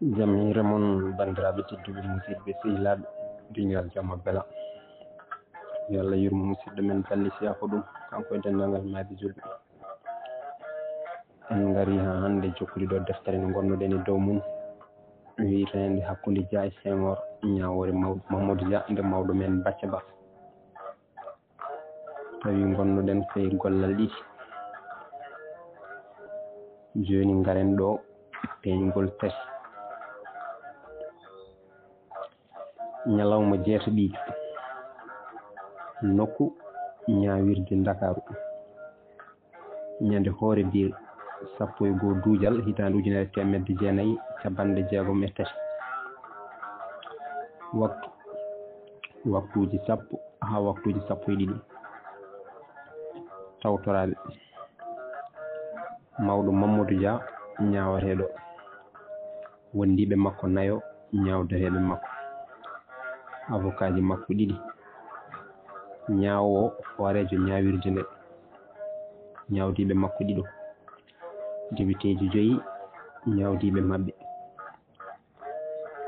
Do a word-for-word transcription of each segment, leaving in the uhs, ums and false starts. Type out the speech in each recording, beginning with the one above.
Jam hiire mon, banndiraaɓe tedduɓe, musidɓe sehilaaɓe, duñal jam e bela. Yo Allah yurmo musidɗo men Balli Siya ko ɗum, kanko e denndaangal maayɓe julɓe. En ngari haa hannde jokkude ɗo deftere nde ngonnoɗen e dow mum, wiyeteende Hakkunde Dia e Senghor, ñaawoore maw-, Mamadou Dia, nde mawɗo men Bacca Ba. Tawi ngonnoɗen koye gollal ɗiɗi. Jooni ngaren ɗo peeñgol tati. Ñalawma jeetaɓiijo, nokku ñaawirde Ndakaaru. Ñande hoore biir sappo e goo duujal hitaande ujunere teemedde jeenayi capanɗe jeegom e tati. Waktu, waktuuji sappo haa waktuuji sappo e ɗiɗi. Tawtoraaɓe: mawɗo Mamadou Dia, ñaawateeɗo, wondiiɓe makko nayo, ñaawdoreeɓe makko, avocatji makko ɗiɗi, ñaawoowo hooreejo ñaawirde nde, ñaawdiiɓe makko ɗiɗo, debiteeji joyi, ñaawdiiɓe maɓɓe,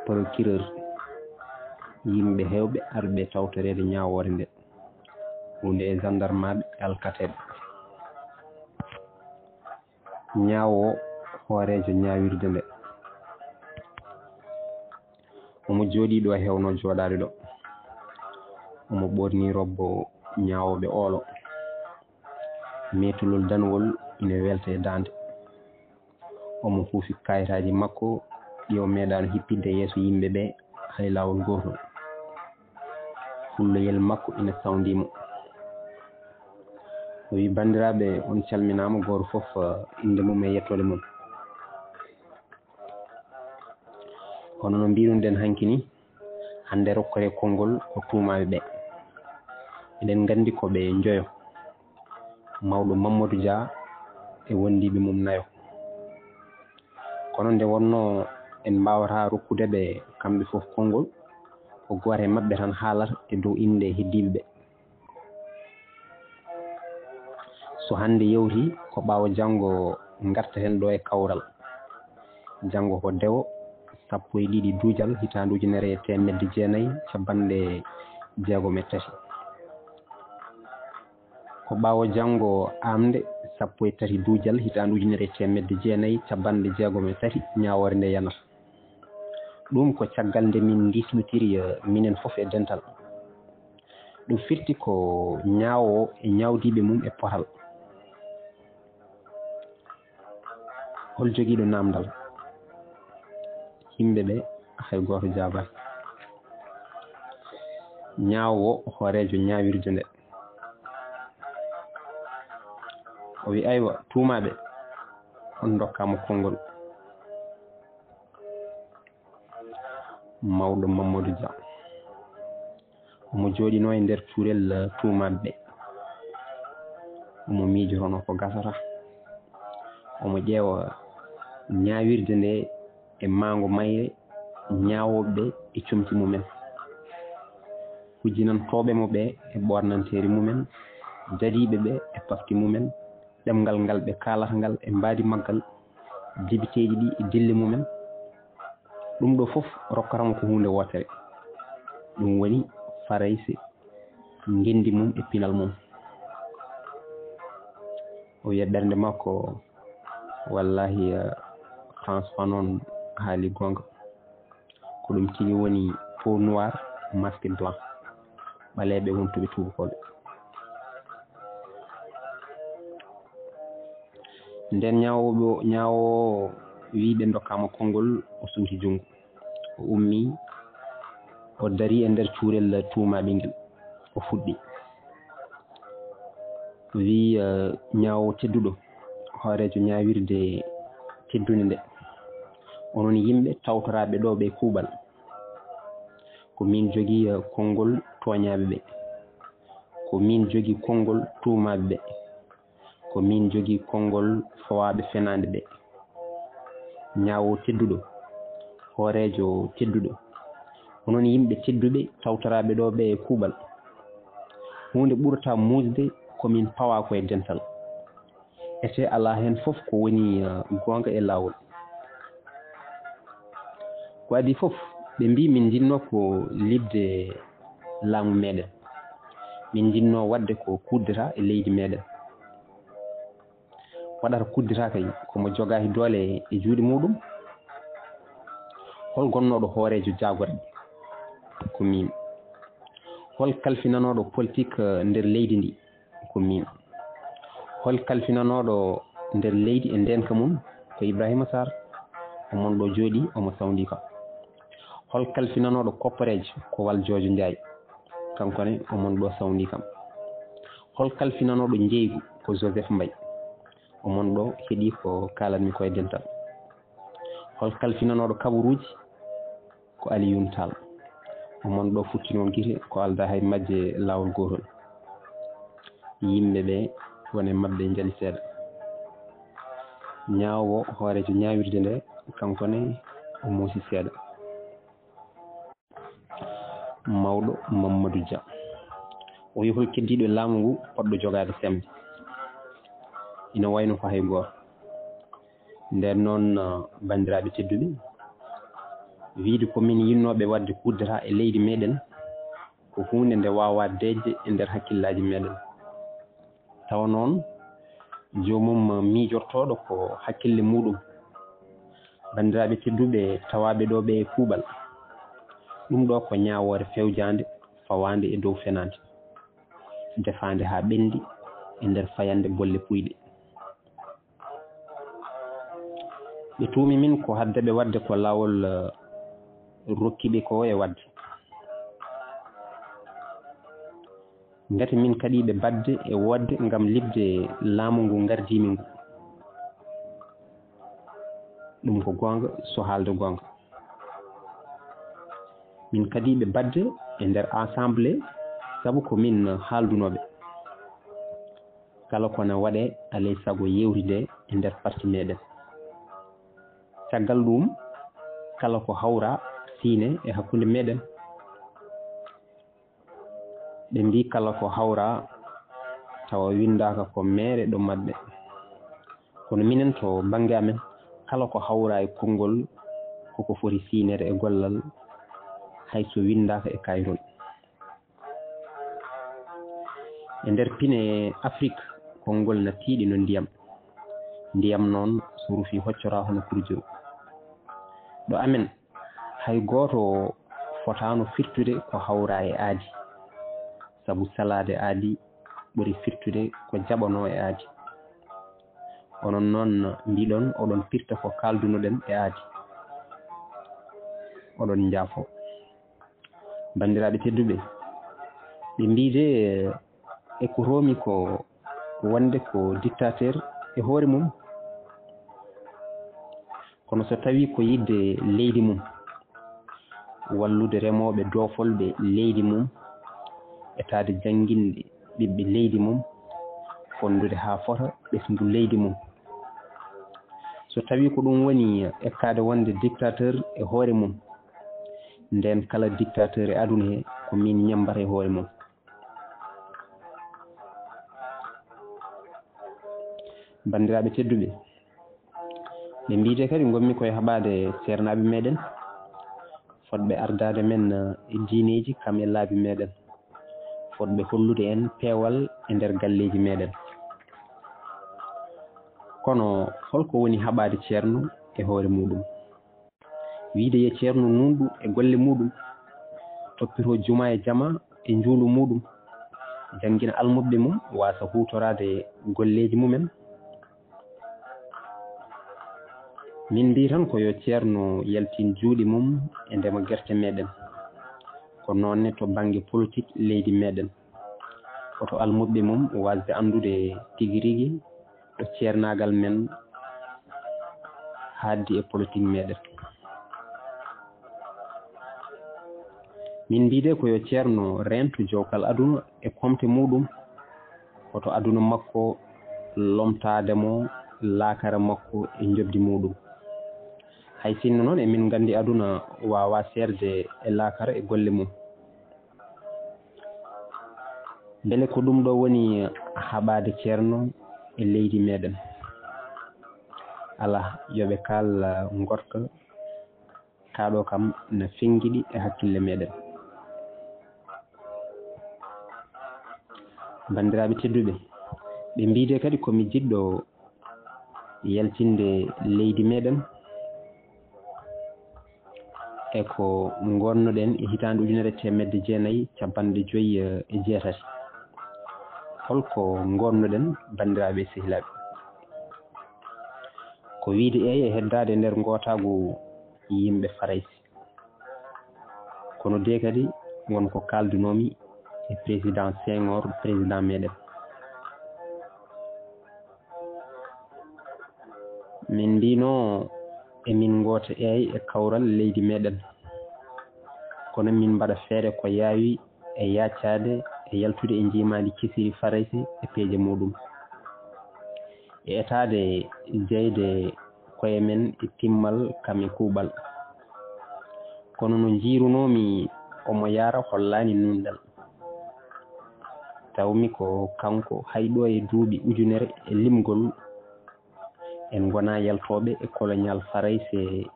procureur, yimɓe heewɓe arɓe tawtoreede ñaawoore nde, wonde e gendarmaaɓe e alkateeɓe. Ñaawoowo hooreejo ñaawirde nde. Omo jooɗii ɗo e heewno jooɗaade ɗo. Omo ɓorni robbo ñaawooɓe oolo. Meetulol danwol ina welta e daande. Omo huufi kayitaaji makko ɗi o meeɗaano hippitde yeeso yimɓe ɓe hay laawol gootol. Fulloyel makko ina sawndii mo. O wiyi, "Banndiraaɓe, on calminaama, gooto fof, eh, innde mum e yettoode mum." Hono no mbiirunoɗen hanki ni, hannde rokkoree konngol ko tuumaaɓe ɓe. Eɗen nganndi ko ɓe njoyo, mawɗo Mamadou Dia e wondiiɓe mum nayo. Kono nde wonnoo en mbaawataa rokkude ɓe kamɓe fof konngol, ko gooto e maɓɓe tan haalata e dow innde heddiiɓe ɓe. So hannde yawti, ko ɓaawo janngo ngartaten ɗo e kawral. Janngo ko dewo, sappo e ɗiɗi duujal, hitaande ujunere e teemedde jeenayi, capanɗe jeegom e tati. Ko ɓaawo janngo aamnde, sappo e tati duujal, hitaande ujunere e teemedde jeenayi, capanɗe jeegom e tati, ñaawoore nde yanata. Ɗum ko caggal nde min ndiisnotiri, eh, minen fof e dental. Ɗum firti ko ñaawoowo e ñaawdiiɓe mum e potal. Hol jogiiɗo naamndal? Yimɓe ɓe, hay gooto jaabaani. Ñaawoowo hooreejo ñaawirde nde. O wi, "Aywa, tuumaaɓe, on ndokkaama konngol." Mawɗo Mamadou Dia. Omo jooɗinoo e nder cuurel, eh, tuumaaɓe ɓe. Omo miijorono ko gasata. Omo ƴeewa ñaawirde nde e maango mayre, ñaawooɓe ɓe e comci mumen. Hujjinantooɓe mo ɓe e ɓoornanteeri mumen, dadiiɓe ɓe e pafti mumen, ɗemngal ngal ɓe kaalata ngal e mbaadi maggal, debiteeji ɗi e dille mumen. Ɗum ɗo fof rokkata mo ko huunde wootere. Ɗum woni Farayse, ngenndi mum e pinal mum. O wiya ɓernde makko, "Wallahi, eh, François noon haali goonga. Ko ɗum tigi woni peau noire, masque blanc, ɓaleeɓe wontuɓe tuubakooɓe." Nden ñaawooɓe, ñaawoowo wii ɓe ndokkaama konngol, o suuti junngo. O ummii, o darii e nder cuurel tuumaaɓe ngel. O fuɗɗi. O wii, eh, "Ñaawoowo tedduɗo, hooreejo ñaawirde teddunde nde. Onon yimɓe tawtoraaɓe ɗo ɓe kuuɓal. Ko min jogii, eh, konngol tooñaaɓe ɓe. Ko min jogii konngol tuumaaɓe ɓe. Ko min jogii konngol fawaaɓe fenaande ɓe. Ñaawoowo tedduɗo, hooreejo tedduɗo. Onon yimɓe tedduɓe tawtoraaɓe ɗo ɓe e kuuɓal. Huunde ɓurata muusde ko min pawaa ko e dental. Ete alaa heen fof ko woni, eh, goonga e laawol." Ko adii fof, ɓe mbii min njinnoo ko liɓde laamu meɗen. Min njinnoo waɗde ko kuddeta e leydi meɗen. Waɗata kuddeta kay ko mo jogaaki doole e juuɗe muɗum. Hol gonnooɗo hooreejo jaagorɗe? Ko miin. Hol kalfinanooɗo politik nder leydi ndi? Ko miin. Hol kalfinanooɗo nder leydi e ndeenka mum? Ko Ibrahima Sarr. Omon ɗo jooɗi omo sawndi kam. Hol kalfinanooɗo kopporeejo? Ko Waljoojo Njaay. Kanko ne omon ɗo sawndi kam. Hol kalfinanooɗo njeygu? Ko Joseph Mbay. Omon ɗo heɗii ko kaalatmi ko e dental. Hol kalfinanooɗo kaɓuruuji? Ko Aliyun Taal. Omon ɗo futtinoon gite ko aldaa hay majje laawol gootol. Yimɓe ɓe wone maɓɓe njali seeɗa. Ñaawo hooreejo ñaawirde nde kanko ne o muusi seeɗa. Mawɗo Mamadou Dia. O wi hol keddiiɗo e laamu ngu poɗɗo jogaade semmbe? Ina wayno ko hay gooto. Nden noon, banndiraaɓe tedduɓe, wiide ko min yinnooɓe waɗde kuddeta e leydi meɗen ko huunde nde waawaa deeƴde e nder hakkillaaji meɗen. Tawa noon, joomum miijortooɗo ko hakkille muɗum. Banndiraaɓe tedduɓe tawaaɓe ɗo ɓe e kuuɓal, ɗum ɗo ko ñaawoore fewjaande, fawaande e dow fenaande, defaande haa ɓenndi e nder fayannde bolle puyɗe. Ɓe tuumi min ko hadde ɓe waɗde ko laawol, eh, rokki ɓe ko e waɗde. Ngati min kaɗiiɓe baɗde e woodde ngam liɓde laamu ngu ngardiimi ngu. Ɗum ko goonga, so haalde goonga. Min kaɗiiɓe baɗde e nder assemblée, sabu ko min haaldunooɓe. Kala ko na waɗee, alay sago yeewtidee e nder parti meɗen. Caggal ɗum, kala ko hawra siine e hakkunde meɗen. Ɓe mbii kala ko hawra tawa winndaaka ko meere ɗo maɓɓe. Kono minen to bannge amen, kala ko hawra e konngol koko foti siineede e gollal, hay so winndaaka e kayitol. E nder pine Afrik, konngol na tiiɗi no ndiyam. Ndiyam noon, so rufii hoccoraa hono kurjuru. Ɗo amen, hay gooto fotaano firtude ko hawra e aadi, sabu salaade aadi ɓuri firtude ko jaɓanoo e aadi. Onon noon mbiɗon oɗon firta ko kaaldunoɗen e aadi. Oɗon njaafo. Banndiraaɓe tedduɓe, ɓe mbiide e ko roomi ko wonde ko dictateur e hoore mum. Kono so tawii ko yiɗde leydi mum, wallude remooɓe doofolɓe leydi mum, etaade jannginde ɓiɓɓe leydi mum, fonndude haa fota ɓesngu leydi mum. So tawii ko ɗum woni ekkaade wonde dictateur e hoore mum, ndeen kala dictateur e aduna he ko min ñammbata e hoore mum. Banndiraaɓe tedduɓe, ɓe mbiide kadi ngonmi koye haɓaade seernaaɓe meɗen, fotɓe ardaade men e diineeji kam e laabi meɗen, fotɓe hollude en peewal e nder galleeji meɗen. Kono holko woni haɓaade ceerno e hoore muɗum? Wiide yo ceerno nunɗu e golle muɗum, toppito juma e jama e njuulu muɗum, janngina almuɓɓe mum, waasa huutoraade golleeji mumen. Min mbii tan ko yo ceerno yaltin juuɗe mum e ndema gerte meɗen. Ko noon ne to bannge politik leydi meɗen. Woto almuɓɓe mum waasde anndude tigi rigi ɗo ceernaagal men haaddi e politik meɗen. Min mbiide ko yo ceerno reentu jowkal aduna e komte muɗum, woto aduna makko lomtaade mo laakara makko e njoɓdi muɗum. Hay sinno noon emin nganndi aduna waawaa seerde e laakara e golle mum. Mbele ko ɗum ɗo woni haɓaade ceerno e leydi meɗen? Alaa, yo ɓe kaal, ah, ngoɗka. Kaa ɗoo kam na fenngiɗi e hakkille meeɗen. Banndiraaɓe tedduɓe, ɓe mbiide kadi ko mi jiɗɗo yaltinde leydi meeɗen e ko ngonnoɗen e hitaande ujunere e teemedde jeenayi cappanɗe joyi e jeetati. Holko ngonnoɗen, banndiraaɓe e sehilaaɓe? Ko wiyde eey e heddaade e nder ngootaagu yimɓe Farayse. Kono dee kadi won ko kaaldunoomi e président Senghor, président meeɗen. Min mbino emin ngoota eey e kawral leydi meeɗen. Kono min mbaɗa feere ko yaawi e yaacaade e yaltude e njiimaandi kisiri Farayse e peeje muuɗum. E etaade jeyde koye men e timmal kam e kuuɓal. Kono no njiirunoomi omo yaara hollaani nuunɗal. Tawmi ko kanko hay ɗoo e duuɓi ujunere e limgol en ngonaa yaltooɓe e koloñaal Farayse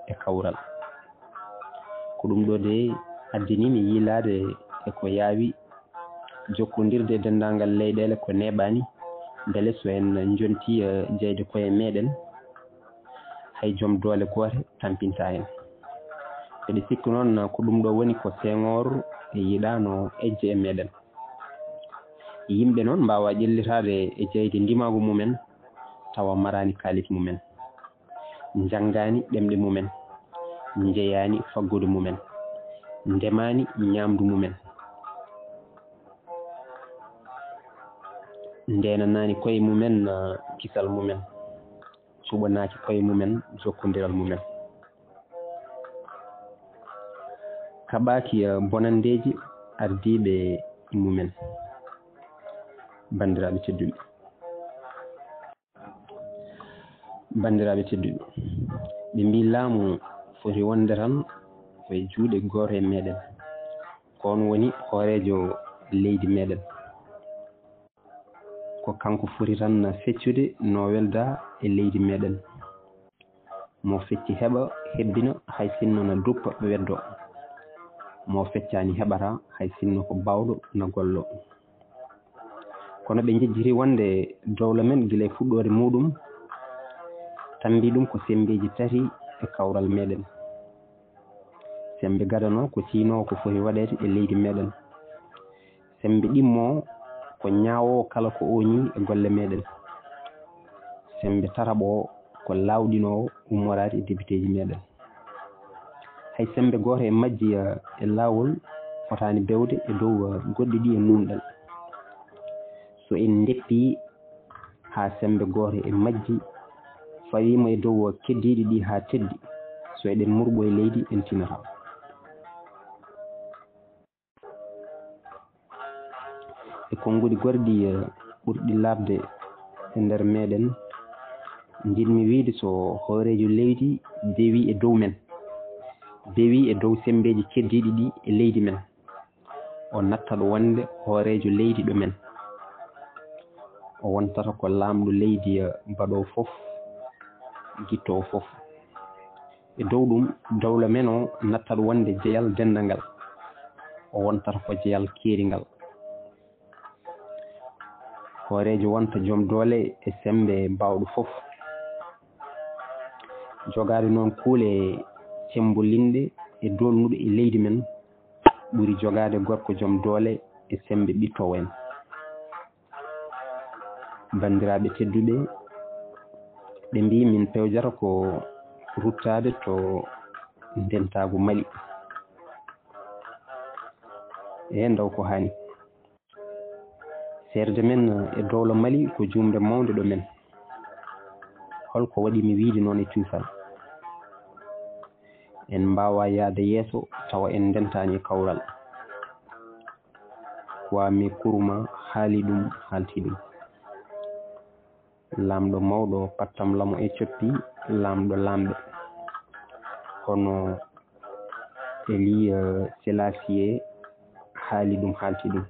e kawral. Ko ɗum ɗoo de addani mi yiilaade e ko yaawi jokkondirde e denndaangal leyɗeele ko neeɓaani, mbele so en njontii, eh, jeyde koye meeɗen, hay joom doole gooto tampintaa en. Eɗe sikki noon ko ɗum ɗoo woni ko Senghor yiɗaano ejje e meeɗen. Yimɓe noon mbaawaa ƴellitaade e jeyde ndimaagu mumen tawa maraani kaalis mumen, njanngaani ɗemɗe mumen, njeyaani faggudu mumen, ndemaani ñaamdu mumen, ndeenanaani koye mumen, ah, kisal mumen, cuɓanaaki koye mumen jokkondiral mumen. Kaɓaaki, eh, bonanndeeji ardiiɓe mumen. Banndiraaɓe tedduɓe. Banndiraaɓe tedduɓe, ɓe mbii laamu foti wonde tan ko e juuɗe gooto e meeɗen. Ko oon woni hooreejo leydi meeɗen. Ko kanko foti tan feccude no welda e leydi meeɗen. Mo fecci heɓa, hebbina, hay sinno na duppa, ɓe weddo. Mo feccaani heɓata, hay sinno ko baawɗo na gollo. Kono ɓe njejjiti wonde dowla men gila e fuɗɗoode muuɗum, tambi ɗum ko semmbeeji tati e kawral meeɗen. Semmbe gadano ko tiinoowo ko foti waɗeede e leydi meeɗen. Semmbe ɗimmo ko ñaawoowo kala ko ooñii e golle meeɗen. Semmbe tataɓo ko laawɗinoowo ummoraade e depiteeji meeɗen. Hay semmbe gooto e majji, eh, e laawol fotaani bewde e dow, eh, goɗɗi ɗi e nuunɗal. So en ndeppii haa semmbe gooto e majji fawiima e dow keddiiɗi ɗi haa teddi, so eɗen murɓo e leydi, en tinataa. E konnguɗi gorɗi, eh, ɓurɗi laaɓde e nder meeɗen, njiɗmi wiyde so hooreejo leydi dewii e dow men, dewii e dow semmbeeji keddiiɗi ɗi e leydi men, o nattat wonde hooreejo leydi ɗo men. O wontata ko laamɗo leydi, eh, baɗoowo fof, gittoowo fof. E dow ɗum, dowla men o nattat wonde jeyal denndangal. O wontata ko jeyal keeringal. Hooreejo wonta joom doole e semmbe baawɗo fof. Jogaade noon kuule cemmbolinɗe e doolnuɗe e leydi men ɓuri jogaade gorko joom doole e semmbe ɓittoowo en. Banndiraaɓe tedduɓe, ɓe mbii min pewjata ko ruttaade to ndentaagu Mali. E ndaw ko haani. Seerde men e dowla Mali ko juumre mawnde ɗo men. Holko waɗi mi wiyde noon e cuusal? En mbaawaa yahde yeeso tawa en ndentaani e kawral. Kwame Nkrumah haali ɗum, haalti ɗum. Laamɗo mawɗo pattamlamo Ethiopie, laamɗo laamɓe. Kono Haile, eh, Selassie haali ɗum, haalti ɗum.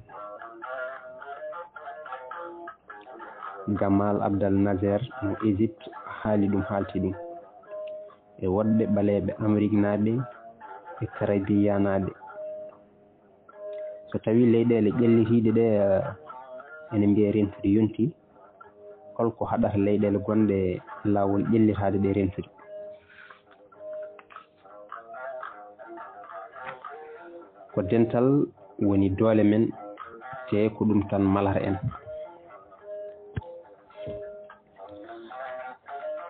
Gamal Abdel Nasser mo Égypte haali ɗum, haalti ɗum. e woɗɓe ɓaleeɓe Ameriknaaɓe e Karabiyanaaɓe. So tawii leyɗeele ƴellitiiɗe ɗe, eh, ene mbiya rentude yontii, holko haɗata leyɗeele gonɗe laawol ƴellitaade ɗe rentude? Ko dental woni doole men, te ko ɗum tan malata en.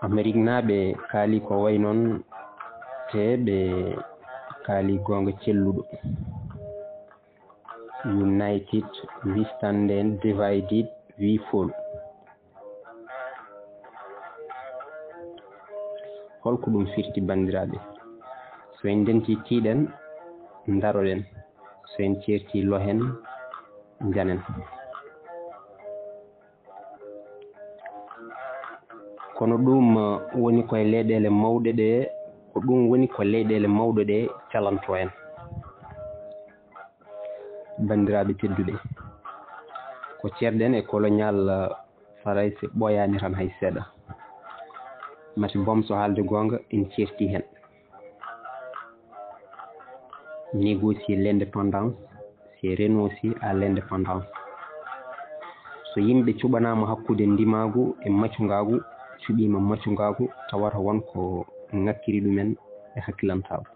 Ameriknaaɓe kaali ko way noon, te ɓe kaali goonga celluɗo. United we stand and divided we fall. Holko ɗum firti, banndiraaɓe? So en ndentii, tiiɗen, ndaroɗen. So en ceertii, lohen, njanen. Kono ɗum, uh, woni koye leyɗeele mawɗe ɗe, ko ɗum woni ko leyɗeele mawɗe ɗe calanto en. Banndiraaɓe tedduɓe, ko ceerɗen e colonial, uh, Farayse ɓooyaani tan hay seeɗa. Mati boom, so haalde goonga, en ceertii heen. Négocier l'indépendance, c'est renoncer à l'indépendance. So yimɓe cuɓanaama hakkunde ndimaagu e macungaagu, cuɓiima macungaagu, tawata won ko ŋakkiri ɗumen e hakkilantaagu.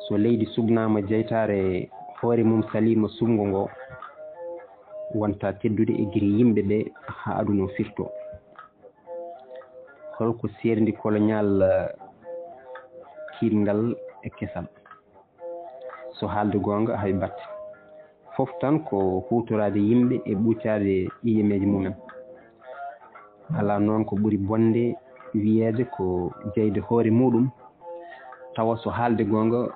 So leydi sugnaama jeytaare, hoore mum saliima suɓngo ngo, wonta teddude e giri yimɓe ɓe haa aduna o firto. Holko seerndi colonial, eh, kiiɗngal e kesal? So haalde goonga, hay batte. Fof tan ko huutoraade yimɓe e ɓuucaade ƴiiƴameeje mumen. Alaa noon ko ɓuri bonde wiyeede ko jeyde hoore muuɗum, tawa so haalde goonga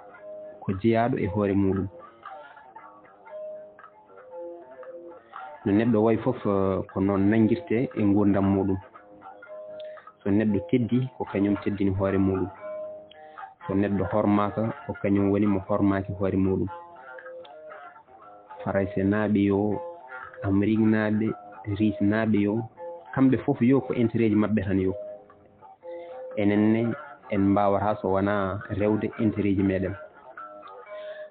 ko jeyaaɗo e hoore muuɗum. No neɗɗo wayi fof, eh, ko noon nanngirtee e nguurndam muuɗum. So neɗɗo teddii, ko kañum teddini hoore muuɗum. So neɗɗo hormaaka, ko kañum woni mo hormaaki hoore muuɗum. Faraysenaaɓe yo, Ameriknaaɓe, Riisnaaɓe yo, kamɓe fof yo ko intérêt ji maɓɓe tan yo. Enen ne, en mbaawataa so wonaa rewde intérêt ji meɗen.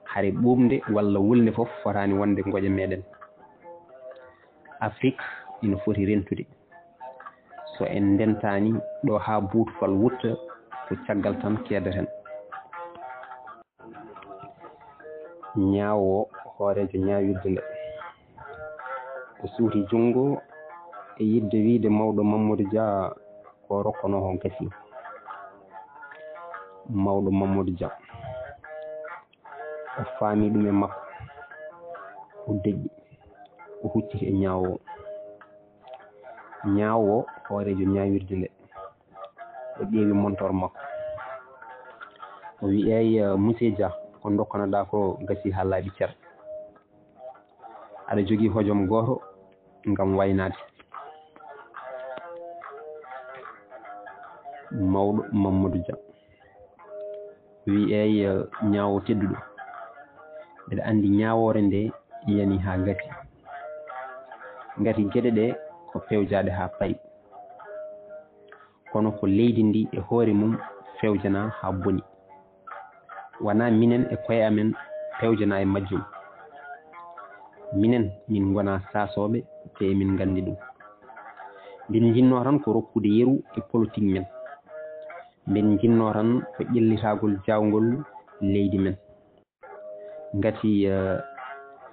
Hare ɓuuɓnde walla wulnde fof fotaani wonde ngoƴa meɗen. Afrik ina foti rentude. So en ndentaani ɗo haa buutufal wutta, ko caggal tan keedeten. Ñaawo hooreejo ñaawirde nde. O suuti junngo e yiɗde wiyde mawɗo Mamadou Dia ko rokkonoo ko gasi. Mawɗo Mamadou Dia. O faami ɗum e makko. O deƴƴi. O hucciti e ñaawo o. Ñaawo o, hooreejo ñaawirde nde. O ƴeewi montor makko. O wi'i, "Eey, eh, Monsieur Dia, ko ndokkanoɗaa ko gasi haa laaɓi cer. Aɗa jogii hojom gooto ngam waynaade." Mawɗo Mamadou Dia wi'i, "Eey, eh, ñaawo tedduɗo, mbeɗa anndi ñaawoore nde yani haa gasi. Ngati geɗe ɗe ko pewjaaɗe haa payi. Kono ko leydi ndi e hoore mum fewjanaa haa boni. Wanaa minen e koye amen pewjanaa e majjum. Minen, min ngonaa saasooɓe, te emin nganndi ɗum. Mbiɗ njinnoo tan ko rokkude yeru e politik men. Mbiɗ njinnoo tan ko ƴellitaagol jaawngol leydi men. Ngati, eh,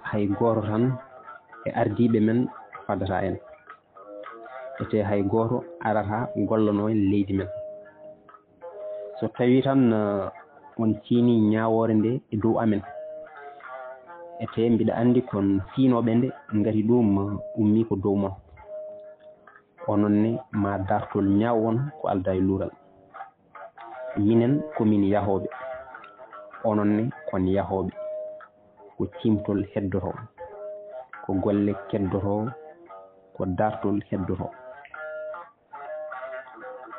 hay gooto tan e ardiiɓe men fadataa en. Ete hay gooto arataa gollanoo en leydi men. So tawii tan, eh, on ciinii ñaawoore nde e dow amen, ete mbiɗa anndi kon fiinooɓe nde ngati ɗum, eh, ummii ko dow mon. Onon ne maa dartol ñaaw on ko aldaa e luural. Minen ko min yahooɓe, onon ne kon yahooɓe. Ko ciimtol heddotoo, ko golle keddotoo, ko dartol heddotoo."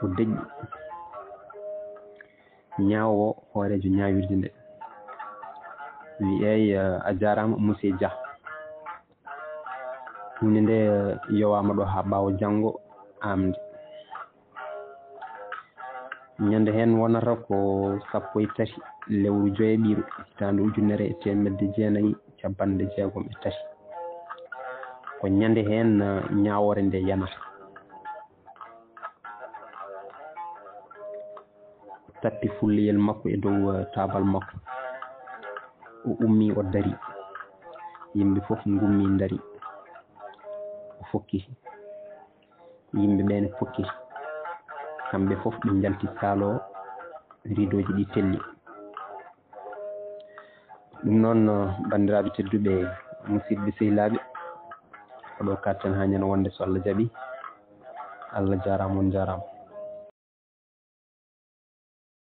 O deƴƴi. Ñaawo o, hooreejo ñaawirde nde, wi'i, "Eey, a jaaraama, Monsieur Dia. Huunde nde yowaama ɗo haa ɓaawo janngo aamde." Ñande heen wonata ko sappo e tati lewru joyaɓiiru, hitaande ujunere e teemedde jeenayi cappanɗe jeegom e tati. Ko ñande heen, eh, ñaawoore nde yanata. O tappi fulleyel makko e dow, eh, taabal makko. O ummii, o darii. Yimɓe fof ngummii, ndarii. O fokkiti. Yimɓe ɓee ne pokkiti. Kamɓe fof ɓe njalti saalo, ridooji ɗi telli. Ɗum noon, banndiraaɓe tedduɓe, musidɓe sehilaaɓe, ko ɗo kaaɗten haa ñande wonde, so Allah jaɓii. Allah jaaraama, on njaaraama.